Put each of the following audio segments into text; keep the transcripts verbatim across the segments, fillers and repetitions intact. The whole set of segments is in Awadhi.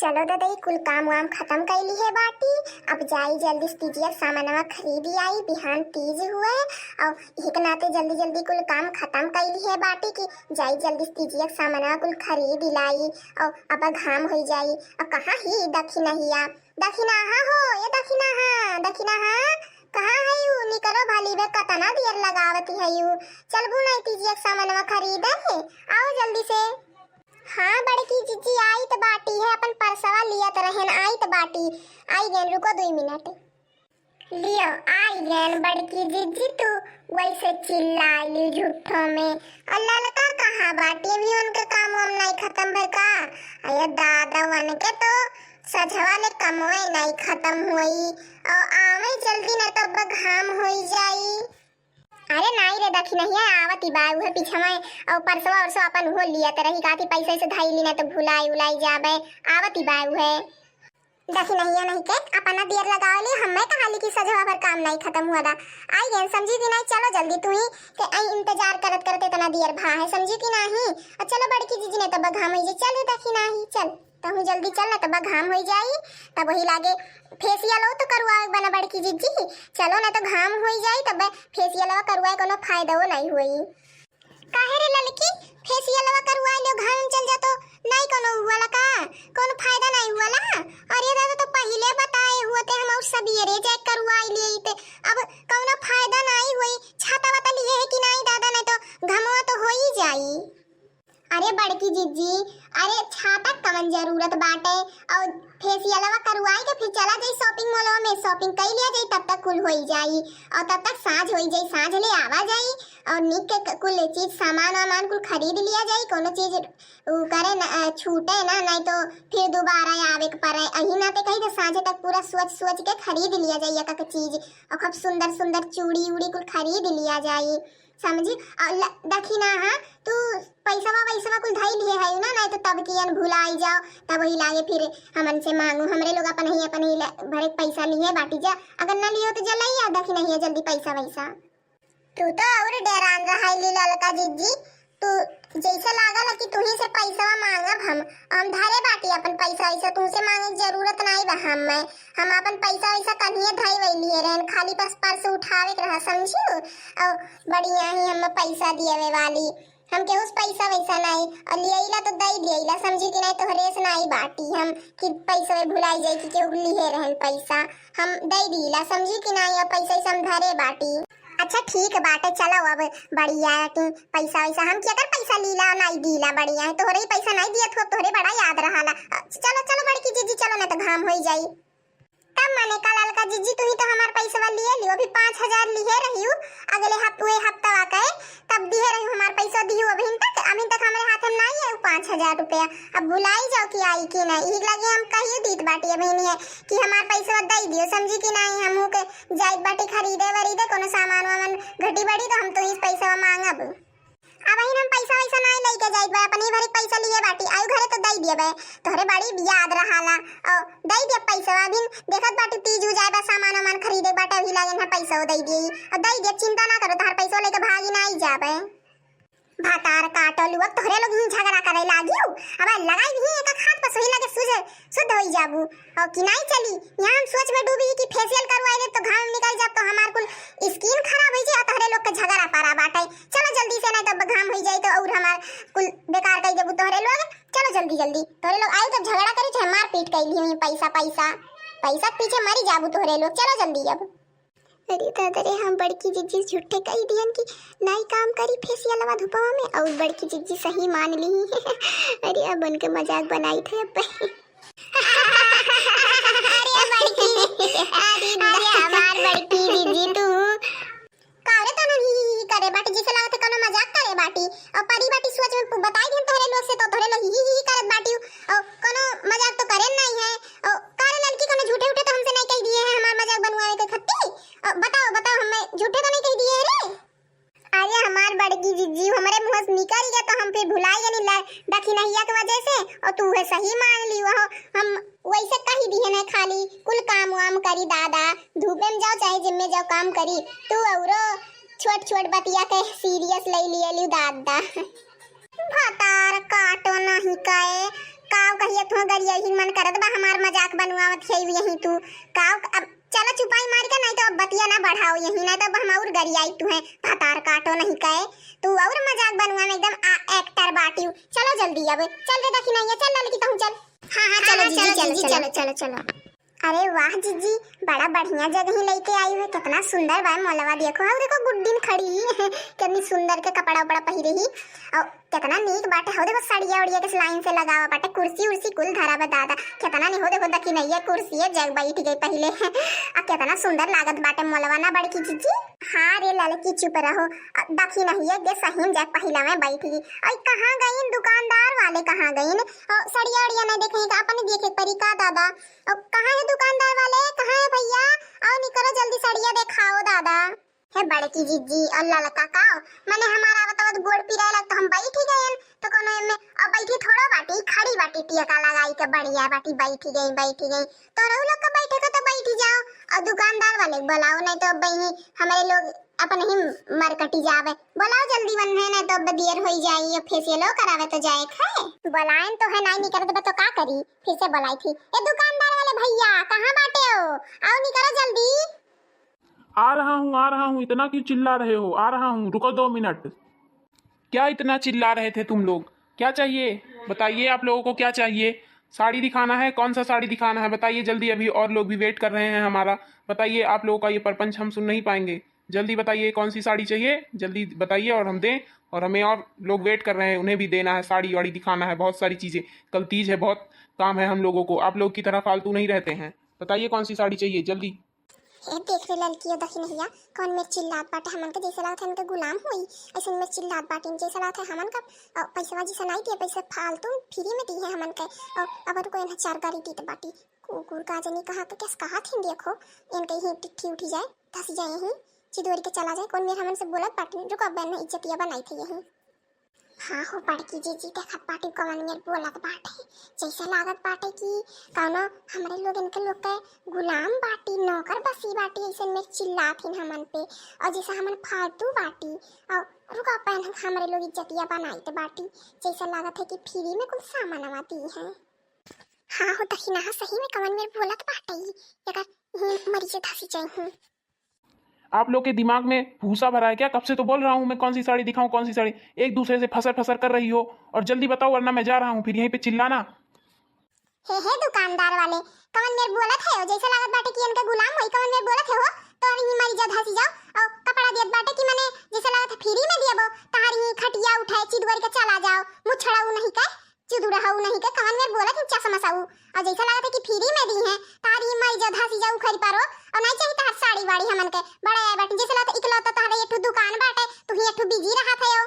चलो ददई, कुल काम वाम खतम कइ लिहे बाटी। अब जाई जल्दी से तीजिया सामानवा खरीदी आई, बिहान तीज हुए। और इही के नाते जल्दी जल्दी कुल काम खतम कइ लिहे बाटी कि जाई जल्दी से तीजिया सामानवा कुल खरीद लाई। और अब घाम होइ जाई। और कहाँ ही दखिनहिया? दखिनहा हो, ए दखिनहा, दखिनहा, कहाँ है यू? निकरो भली बे, कतना देर लगावत है यू। चलबू नहीं तीजिया सामानवा खरीदे? आओ जल्दी से। हाँ बड़की जिज्जी, आइत बाटी है, अपन परसवा लियत रहेन, आइत बाटी। आई गएन, रुको दुई मिनट। लियो, आई गएन बड़की जिज्जी, तू वैसे चिल्लाइली झूठो में। और ललका कहाँ बाटी? अभी उनके काम वाम नहीं खतम भए का? अरे दादा, उनके तो सझवा ले कमवे नहीं खतम होई। और आवे जल्दी, नहीं तो अब घाम होई जाई। अरे नाई रे दखिनहिया, आवत ही बा उहे पीछे में, और परसवा उरसवा अपन उहो लियत रही, काथी पैसा से धइली, नहीं तो भुलाई उलाई जाबे। आवत ही बा उहे। दखिनहिया नहीं के अपना देर लगावली, हमें कहाली कि सझवा भर काम नहीं खतम हुआ दा। आई गएन समझी कि नहीं, चलो जल्दी तू ही के आई इंतजार करत करत इतना देर भा है, समझी कि नहीं? और चलो बड़की जिज्जी, नहीं तो अब घाम होई जाई, चल रे दखिनही, चल। तहूँ जल्दी चल, ना तब घाम होई जाई। तब वही लागे फेसियलो तो करवावे बना बड़की जिज्जी। चलो, ना तो घाम होई जाई, तब फेसियलवा करवाए कोनो फायदा नहीं होई। काहे रे ललकी, फेसियलवा करवाए लियो, घाम चल जा तो नहीं कोनो हुआ ला का? कोनो फायदा नहीं हुआ ला? अरे दादा, तो पहिले बताए हुआ ते हम और सबियरे जाए करवाए लिए ते। अब कोनो फायदा नहीं होई। छाता वाता लिए है कि नहीं दादा, नहीं तो घमवा तो होई जाई। अरे बड़की जिज्जी, अरे छाता कवन जरूरत बाटे? और फेसियलवा करवाई के फिर चला जाई शॉपिंग मॉलवा में, शॉपिंग कई लिया जाई, तब तक कुल होई जाई। और तब तक साँझ होई जाई, साँझ ले आवा जाई। और निक के क-, कुल चीज सामान वामान कुल खरीद लिया जाई। कोनो चीज उ करे न, अ, छूटे ना, नहीं तो फिर दोबारा आवे के पड़े। अही नाते कही तो साँझे तक पूरा सोच सोच के खरीद लिया जाई एक एक चीज। और खूब सुंदर सुंदर चूड़ी उड़ी कुल खरीद लिया जाई। समझी? और ल-, दखिनहा, तू पैसवा वैसवा कुल धई लिहे है ना, नहीं तो तब कियन भुलाई जाओ, तब वही लागे फिर हमन से मांगू। हमरे लोग अपन ही, अपन ही ले-, भरे पैसा लिहे बाटी जा, अगर ना लिहो तो जलैया दखिनहिया जल्दी पैसा वैसा। तू तो और डेरान रहाइली ललका जिज्जी, तू जैसे लागल है कि तुही से पैसवा मांगब हम, हम धरे बाटी अपन पैसा वैसा, तुमसे मांगे के जरूरत नहीं बा हमें। हम अपन पैसा वैसा कन्हिए धई वई लिए रहन, खाली बस पर्स उठावे के रहा, समझियो? और बढ़िया ही हम पैसा दिए वाली, हम केहू से पैसा वैसा नहीं, और लियला तो दई दियला, समझी कि नहीं? तोहरे से नहीं बाटी हम कि पैसा में भुलाई जाई कि केहू लिहे रहन पैसा, हम दई दीला, समझी कि नहीं? और पैसा वैसा हम धरे बाटी। अच्छा ठीक बाटे, चलो अब बढ़िया है कि पैसा वैसा हम केकर पैसा लीला नहीं दीला, बढ़िया है, तोहरे ही पैसा नहीं दियत हो, तोहरे बड़ा याद रहाला। अ, चलो चलो बड़की जिज्जी, चलो नहीं तो घाम होई जाई। तब मने का ललका जिज्जी, तू ही तो हमार पैसवा लिए लियो, अभी पाँच हजार लिहे रहियो अगले हफ्ते, हफ्तवा के, तब दिहे रहियो हमार पैसा दियो, अभी तक, अभी तक हमारे हाथ में नहीं है वो पाँच हजार रुपया। अब भुलाई जाओ कि आई कि नहीं, यही लगे हम कहिए दीत बाटी अभी नहीं है कि हमार पैसवा दई दियो, समझी कि नहीं? हमहू के जाइत बाटी खरीदे वरीदे, कोनो सामान वामान घटी बढ़ी तो हम तो इस पैसा मांगब। अब ही हम पैसा वैसा नहीं लेके जाइत बा, अपनी भरी पैसा लिए बाटी, आयु घरे तो दई दिए बे, तोहरे बड़ी याद रहाला। ओ, दई दिए पैसा, अभी देखत बाटी तीज हो जाए बा, सामान वामान खरीदे बाटे, अभी लागे ना पैसा दई दिए, और दई दिए, चिंता ना करो, तोहर पैसा लेके भागी नहीं जाबे। भातार काटो लुआ, तोहरे लोग ही झगड़ा करे लागियो। अब लगाई भी एक हाथ पर सुई लगे सुझे, शुद्ध होई जाबू। और कि नहीं चली, यहाँ हम सोच में डूबी कि फेशियल करवाई ले तो घाम निकल जाब तो हमार कुल स्किन खराब होई जाए, तोहरे लोग के झगड़ा पारा बाटे। चलो जल्दी से, नहीं तो घाम होई जाए तो और हमार कुल बेकार कर देबू तोहरे लोग। चलो जल्दी जल्दी, तोहरे लोग आई तो झगड़ा करी चाहे मारपीट कर ली, पैसा पैसा पैसा के पीछे मरी जाबू तोहरे लोग। चलो जल्दी अब। अरे दादा रे, हम बड़की जिज्जी झूठे कही दिहन कि नाई काम करी फेशियलवा धुपवा में, और बड़की जिज्जी सही मान ली। अरे अब उनके मजाक बनाई थे अब। अरे बड़की, अरे, अरे हमार बड़की जिज्जी तू। का रे तनु ही, ही, ही करे बाटी, जैसे लागत है कोनो मजाक करे बाटी। और परी बाटी सोच में पु-, बताई दिहन तोहरे लोग से तो तोहरे लोग ही, ही, ही करत बाटी। और कोनो मजाक तो करे नहीं है। और का रे ललकी, कोनो झूठे उठे तो हमसे नहीं कह दिए हैं हमार मजाक बनवावे के खत्ती। और बताओ, बताओ, हमें झूठे तो नहीं कह दिए हैं रे? अरे हमार बड़की जिज्जी, हमरे मुँह से निकल गया तो हम फिर भुलाई गनी ला-, दखिनहिया के वजह से, और तू है सही मान ली। वह हम वैसे कही दिए ना, खाली कुल काम वाम करी दादा, धूपे में जाओ चाहे जिम में जाओ काम करी, तू औरो छोट छोट बतिया के सीरियस ले लिए लियो दादा। भतार काटो नहीं कहे, काव कहिए तू गरिया ही मन करत बा, हमार मजाक बनवावत है यही तू। काव अब चला चुपाई मार के, नहीं तो अब बतिया ना बढ़ाओ यही, नहीं तो अब हम और गरियाई तू है, भतार काटो नहीं कहे। तू और मजाक बनवा में एकदम आ, एक्टर बाटियो। चलो जल्दी अब, चल रे दखिनैया, चल ललकी तहूँ चल। हाँ, हाँ, चलो हाँ, जीजी, चलो चलो, जीजी, चलो। चलो, चलो, चलो। अरे वाह जीजी, बड़ा बढ़िया जगह ही लेके आई हुए, कितना सुंदर बा मोलवा। देखो, हाँ, देखो गुड्डिन खड़ी ही, कितनी सुंदर के कपड़ा उपड़ा पहिरे ही, और कितना नीक बाटे। हो देखो, सड़िया उड़िया के लाइन से लगावा बाटे, कुर्सी उर्सी कुल धरा बा दादा। कितना नहीं हो देखो, दखिनैया कुर्सी है, जग बैठ गई पहिले। आ कितना सुंदर लागत बाटे मोलवा ना बड़की जीजी। हाँ रे ललकी, चुप रहो। आ दखिनैया के सही में जग पहिला में बैठ गई। आई कहाँ गईन दुकानदार वाले, कहाँ गईन? और सड़िया उड़िया नहीं देखे का, अपन देखे परी का दादा? और कहाँ है दुकानदार वाले, कहाँ है भैया? आओ निकलो जल्दी, सड़िया देखाओ दादा। हे बड़की जीजी और ललका काव, मने हमारा आवत आवत गोड़ पिराए लग तो हम बैठ ही गए, तो कोनो एमे अब बैठी थोड़ो बाटी, खड़ी बाटी टियका लगाई के बढ़िया बाटी, बैठ ही गई, बैठ ही गई। तो रहू लोग का बैठे का तो बैठ ही जाओ और दुकानदार वाले के बुलाओ, नहीं तो अब बहिनी हमारे लोग अपन ही मरकटी जावे। बुलाओ जल्दी मन है, नहीं तो अब देर हो ही जाई, फेशियलो करावे तो जाए खाए। बुलाएन तो है, नहीं निकलत बा तो का करी, फिर से बुलाई थी। ए दुकानदार वाले भैया, कहाँ बाटे हो? आओ निकलो जल्दी। आ रहा हूँ, आ रहा हूँ, इतना क्यों चिल्ला रहे हो? आ रहा हूँ, रुको दो मिनट। क्या इतना चिल्ला रहे थे तुम लोग? क्या चाहिए? बताइए, आप लोगों को क्या चाहिए? साड़ी दिखाना है? कौन सा साड़ी दिखाना है? बताइए जल्दी, अभी और लोग भी वेट कर रहे हैं हमारा। बताइए, आप लोगों का ये परपंच हम सुन नहीं पाएंगे। जल्दी बताइए, कौन सी साड़ी चाहिए, जल्दी बताइए और हम दें। और हमें और लोग वेट कर रहे हैं, उन्हें भी देना है, साड़ी वाड़ी दिखाना है, बहुत सारी चीज़ें। कल तीज है, बहुत काम है हम लोगों को, आप लोग की तरह फालतू नहीं रहते हैं। बताइए, कौन सी साड़ी चाहिए, जल्दी। ए, देख रे ललकी, ओ दखिनैया, कौन मेर चिल्लात बाटे हमन के, जैसे लागत है हमके गुलाम होई, ऐसे मेर चिल्लात बाटे, जैसे लागत है हमन का, अ, पैसवा जैसे नहीं दिए, पैसे फालतू फ्री में दिए हैं हमन के, अ, अब रुको, इन्हें चार गारी दीत बाटी, कुकुर का जनी कहा के कैसे कहा थी, देखो, इनके ही टिट्ठी उठी जाए, धस जाए ही, चिदोरी के चला जाए, कौन मेर हमन से बोलत बाटे, रुको, अब इन्हें इज्जतिया बनाई थी यही। हाँ हो बड़की जीजी, देखत बाटी कवन मेर बोलत बाटे, जैसे लागत बाटे कि कौनो हमरे लोगन के लोग के गुलाम बाटी, नौकर बसी बाटी, ऐसे मेर चिल्लात हिन हमन पे, और जैसे हमन फालतू बाटी, और रुका पहन हमरे लोग इज्जतिया बनाइत बाटी, जैसे लागत है कि फ्री में कुल सामानवा दी हैं। हाँ हो दखिनहा, सही में कवन मेर बोलत बाटे, एकर ही मरीजे धसी जाई हूँ। आप लोग के दिमाग में भूसा भरा है क्या? कब से तो बोल रहा हूँ मैं, कौन सी साड़ी दिखाऊं, कौन सी साड़ी। एक दूसरे से फसर फसर कर रही हो, और जल्दी बताओ, वरना मैं जा रहा हूँ, फिर यहीं पे चिल्लाना। हे, हे दुकानदार वाले, कवन मेर बोलत है हो? जैसे लागत बाटे कि इनका गुलाम होई, कवन मेर बोलत है हो? तो अरे ही मरी जा, धसी जाओ, और कपड़ा दियत बाटे कि मने जैसे लागत है फ्री में दियबो, तहारी ही खटिया उठाए, चिदवर के चला जाओ, मुछड़ाऊ नहीं के। चिदुरहू नहीं के, कवन मेर बोलत ही चश्मा साऊ। और जैसे लागत है कि फ्री में दी हैं, तारी मरी जा, धसी जा, उखरी पारो, और नहीं चाहिए तहार साड़ी वाड़ी हमन के। बड़ा आए बाटे, जैसे लागत है इकलौता तहरे एक ठो दुकान बाटे, तू ही एक ठो बिजी रहत है हो।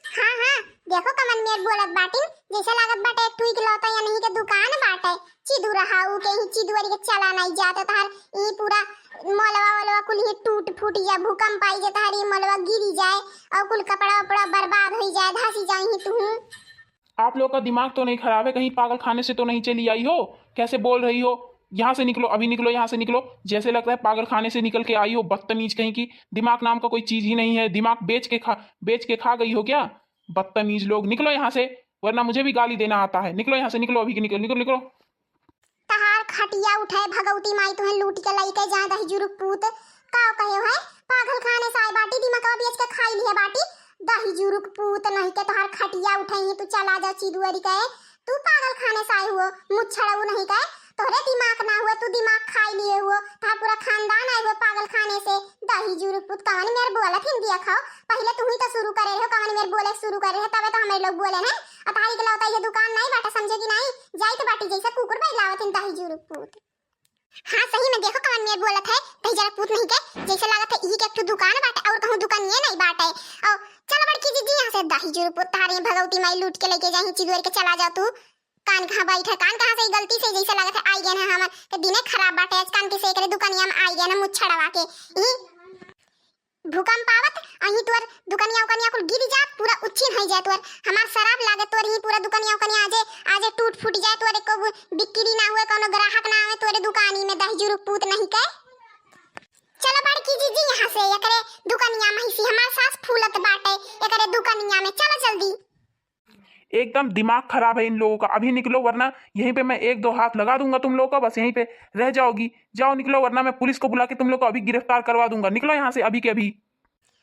हाँ, हाँ, देखो कवन मेर बोलत बाटिन, जैसे लागत बाटे एक ठो इकलौता या नहीं के दुकान बाटे। चिदुरहू के ही चिदुअरी के चला नहीं जात, तहार ई पूरा मोलवा वोलवा कुल ही टूट फूट जा, भूकंप आई जा, तहार ई मोलवा गिरी जाए, और कुल कपड़ा उपड़ा बर्बाद हो जाए, धसी जाए ही तू। आप लोग का दिमाग तो नहीं खराब है, कहीं पागल खाने से तो नहीं चली आई हो? कैसे बोल रही हो? यहाँ से निकलो, अभी निकलो, यहाँ से निकलो। जैसे लगता है पागल खाने से निकल के आई हो, बदतमीज कहीं की। दिमाग नाम का कोई चीज ही नहीं है। दिमाग बेच के खा, बेच के खा गई हो क्या? बदतमीज लोग, निकलो यहाँ से, वरना मुझे भी गाली देना आता है। निकलो यहाँ से, निकलो, अभी के निकलो, निकलो, निकलो। तहार खटिया उठे भगवती माई, तुहें लूट के लई के जाए दही जुरुक पूत। का कहे है, पागल खाने से आए बाटी, दिमागवा बेच के खाई लिए बाटी। दही जुरुक पूत नहीं के तहार खटिया उठे ही, तू चला जा चिदुअरी के। तू पागल खाने से आए हुओ, मुच्छड़ऊ नहीं के। तोहरे दिमाग ना हुए, तू दिमाग खाई लिए हुओ, तहार पूरा खानदान आए हुए पागल खाने से। दही जुरुक पूत कवन मेर बोलत हिंदिया खाओ, पहिले तू ही तो शुरू करे रहे हो, कवन मेर बोले शुरू करे रहे, तबे तो हमें लोग बोले हैं। अतारी के लौटा ये दुकान नहीं बाटा, समझे कि नहीं? जाइत बाटी जैसे कुकुर बैलावत हिन दही जुरुक पूत। हाँ, सही में देखो कवन मेर बोलत है, दही जरा पूत नहीं के, जैसे लागत है इही के एक ठो दुकान बाटे और कहूँ दुकानिये नहीं बाटे। और चलो बड़की जीजी यहाँ से, दही जुरु पूत, तारे भगवती माई लूट के लेके जाही, चिदुअर के चला जाओ तू। कान कहाँ बैठ है, कान कहाँ से ई गलती से जैसे लागत है आई गए हैं हमन के दिने खराब बाटे, आज कान के से एकरे दुकानिया में आई गए हैं मुच्छड़वा के। ई भूकंप आवत, अहीं तोर दुकनिया उकनिया कुल गिर जात, पूरा उच्छिन होइ जाए तोर। हमार सराप लागे तोर ही पूरा दुकनिया उकनिया आजे, आजे टूट फूट जाए, तोर एको बिक्री ना हुए, कौनो ग्राहक ना आवे तोरे दुकानी में, दही जुरुक पूत नहीं के। चलो बड़की जीजी यहाँ से, एकरे दुकनिया में हिसी हमार सास फूलत बाटे, एकरे दुकनिया में, चलो जल्दी। एकदम दिमाग खराब है इन लोगों का। अभी निकलो, वरना यहीं पे मैं एक दो हाथ लगा दूंगा तुम लोगों का, बस यहीं पे रह जाओगी। जाओ निकलो, वरना मैं पुलिस को बुला के तुम लोग को अभी गिरफ्तार करवा दूंगा। निकलो यहाँ से अभी के अभी।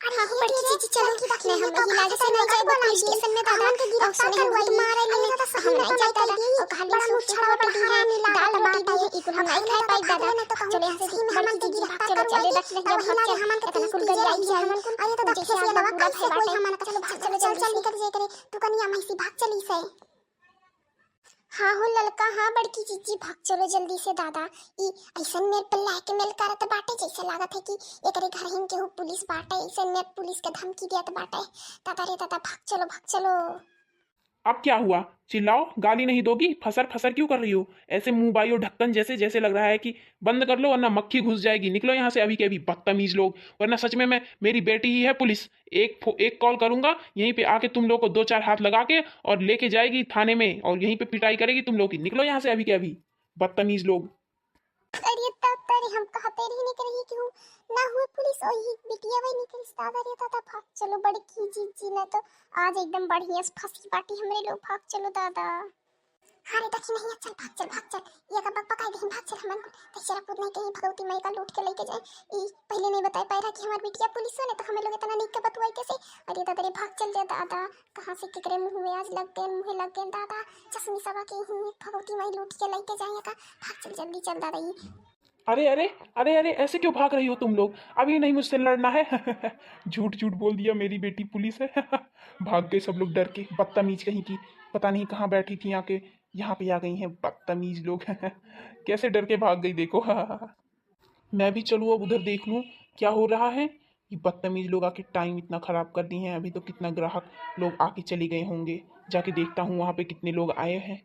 अरे हे बड़की जीजी, चलो, नहीं, हम नहीं लागे से नहीं जाए पुलिस स्टेशन में दादा। और सुने, हम तो मारे नहीं, हम नहीं जाए दादा। और खाली सूखे रोटी दी है, दाल रोटी दी है, ई कुल हम नहीं खाए पाई दादा। चलो यहाँ से बड़की जीजी, भाग चलो, चले दस नहीं, भाग चल, इतना कुल गंदा आई है। अरे दादा, जैसे आग लगा, पूरा कैसे कोई हमारा, चलो, चलो, चलो, निकल जाए करे, तू कनिया में से भाग चली से। हाँ हो ललका, हाँ बड़की जीजी, भाग चलो जल्दी से दादा। ई ऐसन मेर पल्ला के मेल करत बाटे, जैसे लागत है कि एकरे घर हिन केहू पुलिस बाटे, ऐसन मेर पुलिस के धमकी देत बाटे। दादा रे दादा, भाग चलो, भाग चलो। अब क्या हुआ? चिल्लाओ, गाली नहीं दोगी? फसर फसर क्यों कर रही हो ऐसे, मुंह बाई और ढक्कन जैसे? जैसे लग रहा है कि बंद कर लो, वरना मक्खी घुस जाएगी। निकलो यहाँ से अभी के अभी, बदतमीज लोग, वरना सच में मैं, मेरी बेटी ही है पुलिस, एक फो-, एक कॉल करूंगा, यहीं पे आके तुम लोग को दो चार हाथ लगा के और लेके जाएगी थाने में और यहीं पे पिटाई करेगी तुम लोग की। निकलो यहाँ से अभी के अभी, बदतमीज लोग। अरे तब तरे हम कहते रही नहीं रही कि हूँ ना हुए पुलिस, वही बिटिया वही निकली दादा रे दादा। भाग चलो बड़की जीजी, ना तो आज एकदम बढ़िया से फंसी बाटी हमरे लोग। भाग चलो दादा। हाँ रे दखी नहीं, चल भाग चल, भाग चल, ये का बक बकाई दही, भाग चल। हमन कुल तैसरा पूत नहीं कहीं भगवती माई का लूट के लेके जाए। ई पहले नहीं बताए पाए रहा कि हमार बिटिया पुलिस हो, नहीं तो हमें लोग इतना नीक के बतुआई कैसे। अरे दादा रे, भाग चल जा दादा, कहाँ से केकरे मुंह में आज लग गए, मुँहे लग गए दादा। चश्मी सबा के ही भगवती माई लूट के लेके जाए का। भाग चल, जल्दी चल दादा। ई अरे अरे, अरे अरे, ऐसे क्यों भाग रही हो तुम लोग? अभी नहीं मुझसे लड़ना है। झूठ झूठ बोल दिया, मेरी बेटी पुलिस है। भाग गए सब लोग डर के, बदतमीज कहीं की। पता नहीं कहाँ बैठी थी आके, यहाँ पे आ गई हैं बदतमीज लोग। कैसे डर के भाग गई देखो। मैं भी चलूँ अब उधर देख लूँ क्या हो रहा है। ये बदतमीज लोग आके टाइम इतना ख़राब कर दिए हैं। अभी तो कितना ग्राहक लोग आके चले गए होंगे, जाके देखता हूँ वहाँ पे कितने लोग आए हैं।